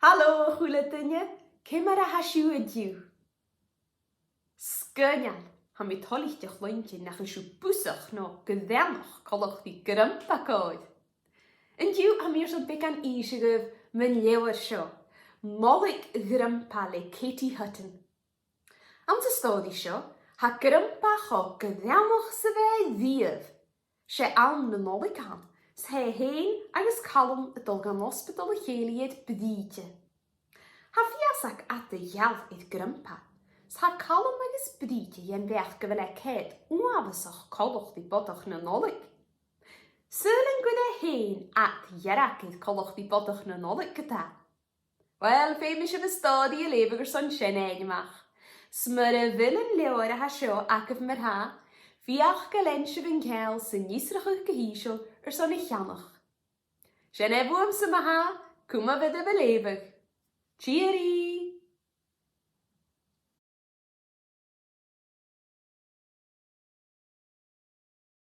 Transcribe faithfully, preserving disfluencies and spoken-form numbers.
Halò, a h-uile duine, ciamar a tha sibh an-diugh? Sgoinneil, tha mi toilichte a chluinntinn nach eil sibh bosach no greannach coltach ri Grandpa còir. An-diugh tha mi airson beagan innse dhuibh mun leabhar seo, Nollaig Ghrandpa le Katie Hutton. Anns an stòiridh seo, tha Grandpa cho greannach 's a bha e riamh. 'S e àm na Nollaig a th' ann, 's tha e fhèin agus Calum a' dol dhan ospadal a chèilidh air Brìde. Tha fios aig Ada Gheal air Grandpa, 's tha Calum agus Brìde dhen bheachd gu bheil e ceart uabhasach coltach ri Bodach na Nollaig. Saoil an cuir e fhèin ad dhearg air coltach ri Bodach na Nollaig ge-tà? Uill, feumaidh sibh an stòiridh a leughadh airson sin fhaighinn a-mach. 'S mura bheil an leabhar a tha seo agaibh mar-thà, feuch gun lean sibh an ceangal san fhiosrachadh gu h-ìosal airson a cheannach. Sin e bhuamsa ma-thà, cumaibh oirbh a' leughadh. Tìoraidh!